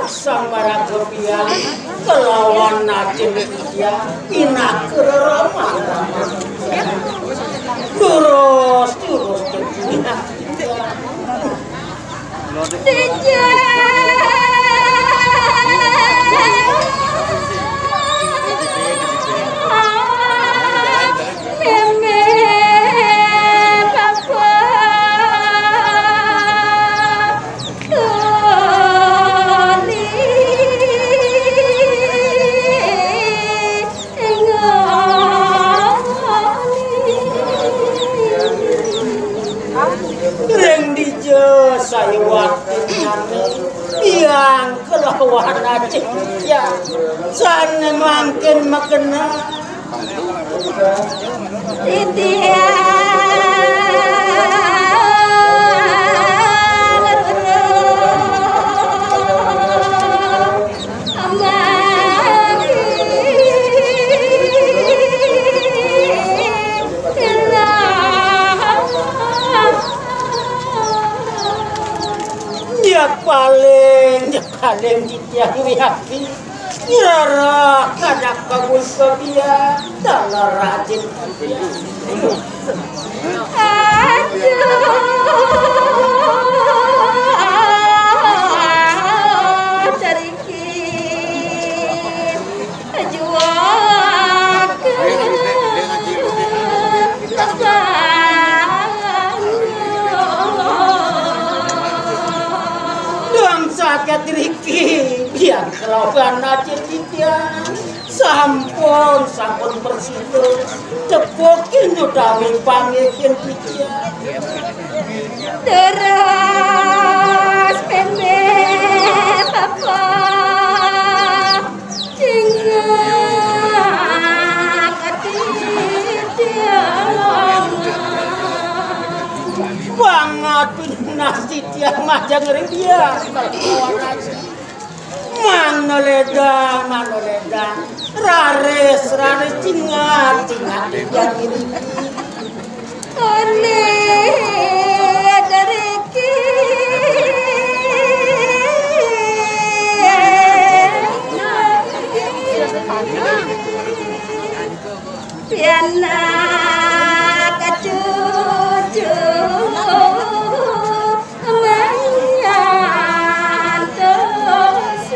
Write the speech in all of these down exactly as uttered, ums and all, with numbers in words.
Sang maraga pian kelawan Acil Widya, pinaka rerama-rama. Durus, durus, durus. Dija. Meme, papa. Ring dija sayuwakti nami, tiang kelawan Acil Widya sane mangkin makena. Titiang Nyak paling, nyak paling titiang wiakti. Nyerah kadak kabul sedia, dalam rajin. Aduh, carikin, jual ke. Duang saket riki, biar kelawan aja titiang. Sampun, sampun bersih terus. Tepukin utawi panggihin titiang. Terus, Meme, Papa. Singak ati tiang. Banget pinasi tiang majang ring dia. Manoledang, manoledang. Raris, raris cingat, cingat tiang ini. Oleh dari ki. Pianak cucu manyantos.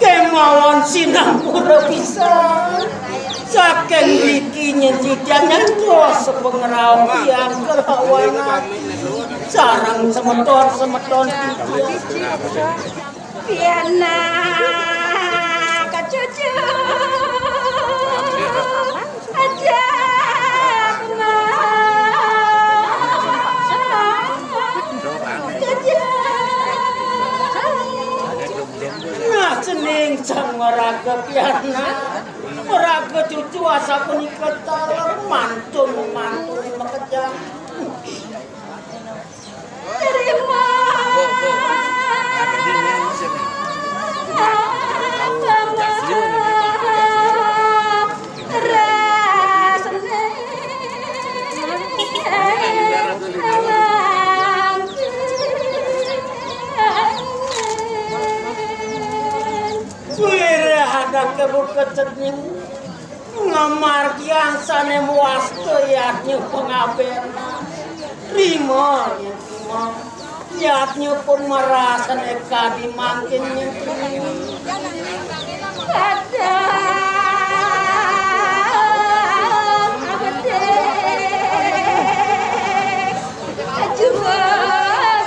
Kemawon sinampura pisan. Saking mriki nyen sida nyantos sepengrauh tiang kelawan sareng semeton-semeton titiang. Pianak cucu aja kena. Nah, cening sang maraga pianak. Maraga cucu asapunika taler mantun-mantun makejang. Terima. Suwire anak kebut kecening. Ngamargiang sane muasta yatnya pengabena. Rima, rima. Yatnya pun marasane kadi mangkin nyentuh. Kadang abete. Ajuang.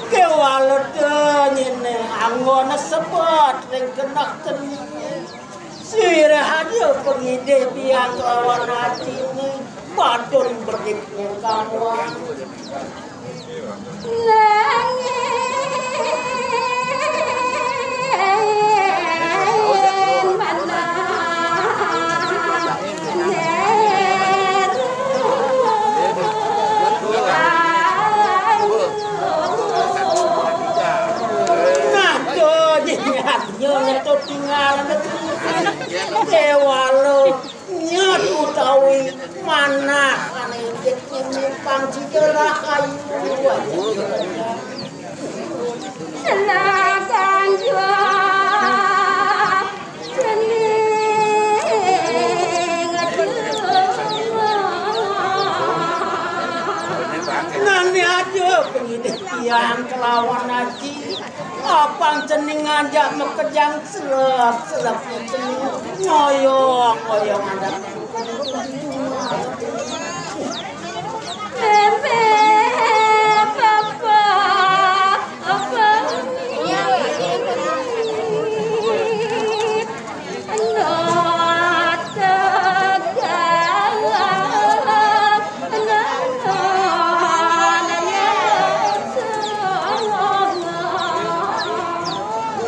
Kewala nyene anggone sebet ring genah teni. Sira hadir pengidih biang lawan atine, padun bedik nyengkamuan. Nah, tuh, dia nyetok tinggal. Kéwala nyet utawi manah ané ijik nyimipang cita rahayu. Senajan jua cening Nani aja pengidih tiang kelawan aji. Apang cening ngajak makejang selep-selep cening. Ngoyong-ngoyong adat. Mémé, papa, apa?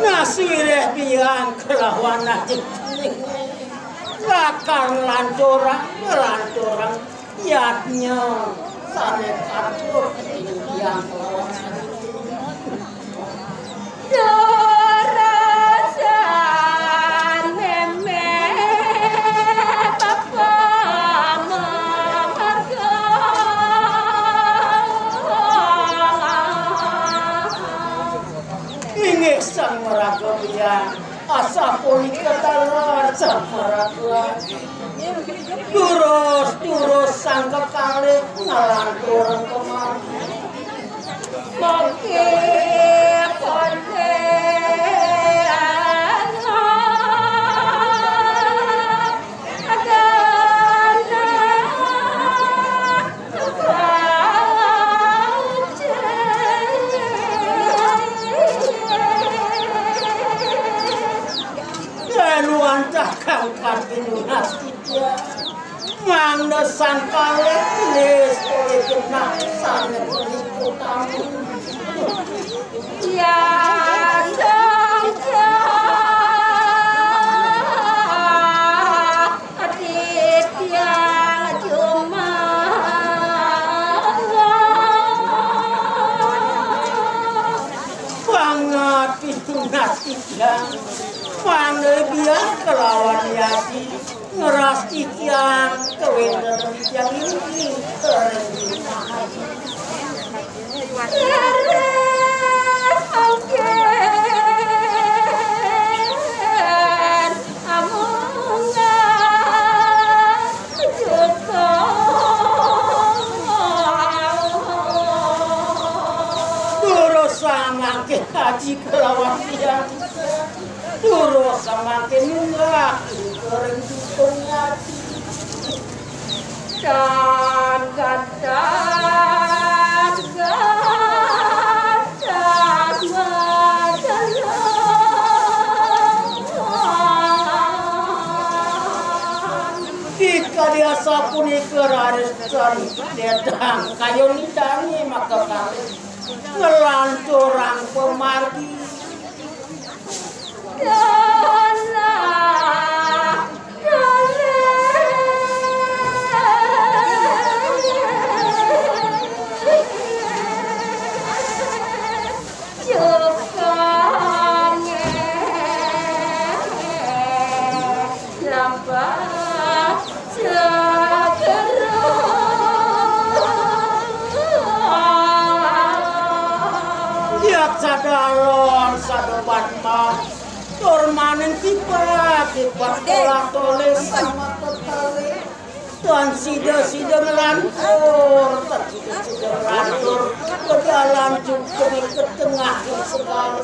Nasireh biang kelawan najib. Lakar lanturang, lanturang yadnya sané patut biang kelawan najib. Darasan mémé bapa mamarga. Inggih sang maraga biang, asapunika taler sang maraga. Durus-durus sang kekalih ngalantur kemari. Mangke pondé anak adana bajé. Lalu antah kang kanti nunas. Mangda sangkala tulis oleh genah sané penipu tamu. Ya sangka aditya jumala. Banget itu nasi yang pandai biar kelawan yati. Ngeras titiang kawéntenan titiang inggih. Leres mangkin amungan juta. Durus samangkin aji kelawan tiang. Durus samangkin munggah ing kering dukun ati. Dan gadah, gadah majalan. Dikadi asapunika raris tan dédang kayun idane maka kalih. Ngelanturang pamargi. Lampah segera. Tiap sadalon sadebat mah, tur maning tipat, tipat tolak toleh sama tetali. Tuan sida-sida ngelantur, tuan sida-sida ngelantur, bedalan juga ke tengah segala.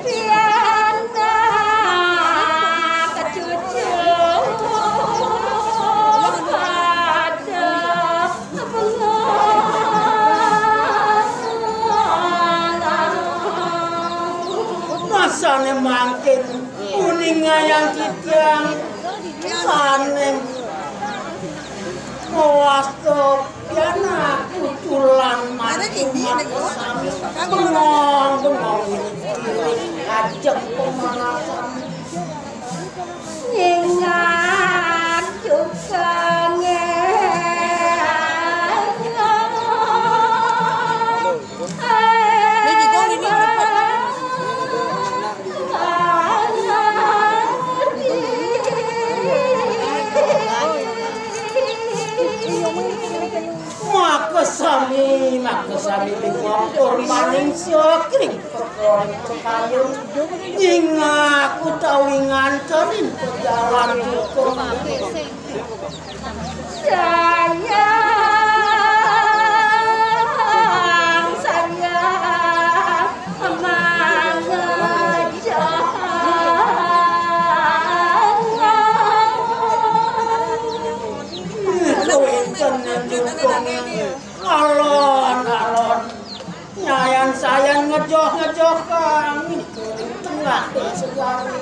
Pianak cucu pada bengong. Masane mangkin uningayang titiang sane mawasta pianak cuculan mati mati sami bengong-bengong ajeng pemanasan. Ingat juga ngeang. Ini gitu, ini. Perkara pekayun, nyingak utawi nganterin pejalan hukum. Sayang, sayang, mangejah. Wénten nang dukung alon-alon. Nyayan-sayan ngejoh-ngejoh kami ring tengah segara.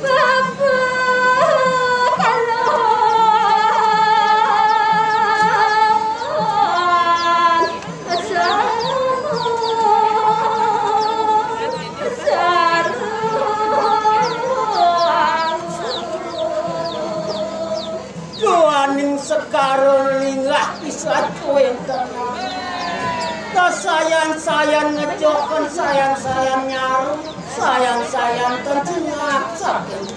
Bapa, kalau duaning segara linggah pisan wénten. Sayan-sayan ngejohken, sayan-sayan nyaru, sayan-sayan ten cingak saking.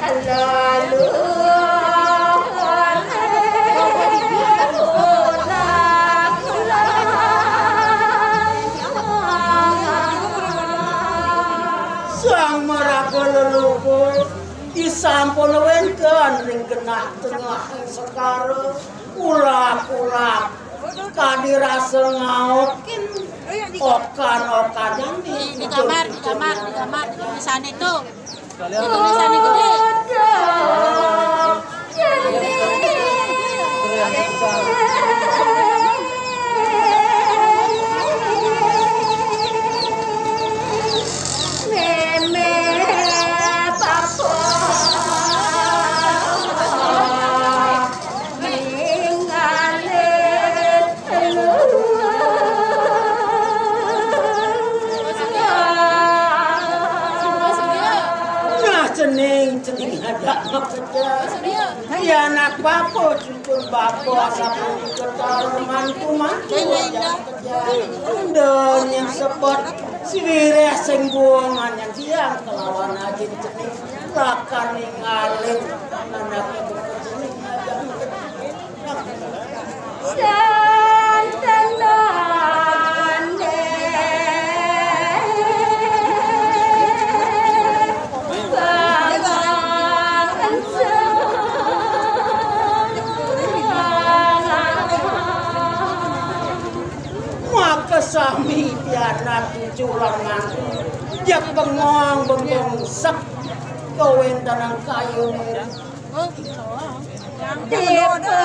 Lalu sang maraga leluhur disampun wénten ring genah tengah segara, ulak-ulak kadi rasa ngaokin okan-okanan di kamar, di kamar, di kamar, di sana itu. Itu tulisan gedé. Nah, cening, cening ada. Ya anak bapa, cucun bapa, asapunika mantu, mantu. Unda nyén sebet, si wiréh sing buungan nyén tiang kalawan ajin cening lakar ningalin anaké buka cening. Maka sami pianak cucu lan mantu jeg bengong-bengong sek kawéntenan kayuné. Tipe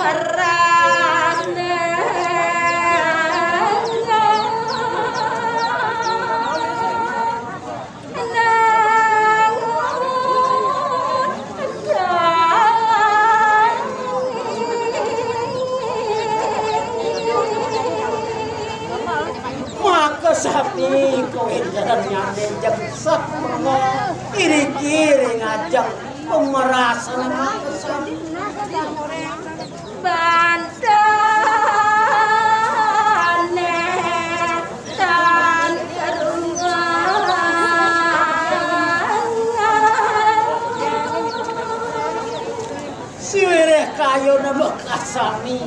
meras nengok. Maka sami kawéntenan nyandén jeg sek mengong, iring-iring ajeg pemerasan maka sami. Bantané tan kerungan. Siwirih kayuné makasami,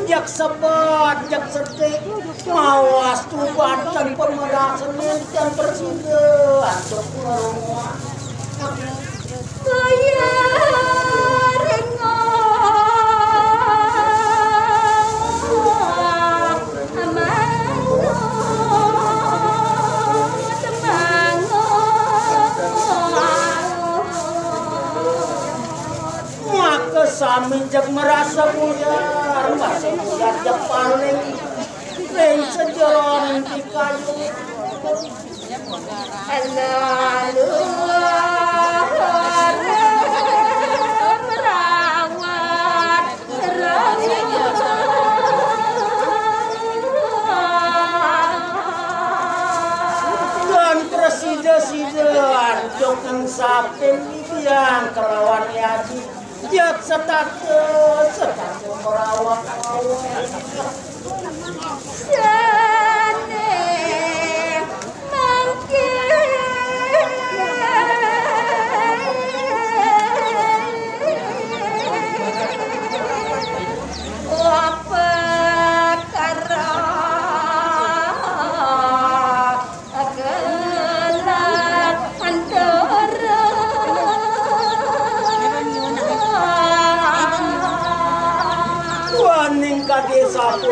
jak sebat, jak setik, mawas tuban tan pemerasan nénten prasida antuk purunguan. Kaya ringo manut mangut. Maka sami jeg marasa buyar, marasa buyar jeg paling ring sajeroning pikayu. Lalu merawat. Lan prasida-sida antuk ing sapin titiang kalawan yadi, jak setata, setata merawat. Sané mangkin. Apa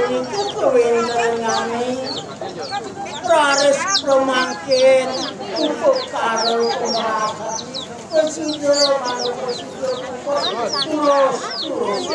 Niku kawéntenane raris pramangkin untuk karo pemerasan. Prasida manut prasida pupus tulus tulus.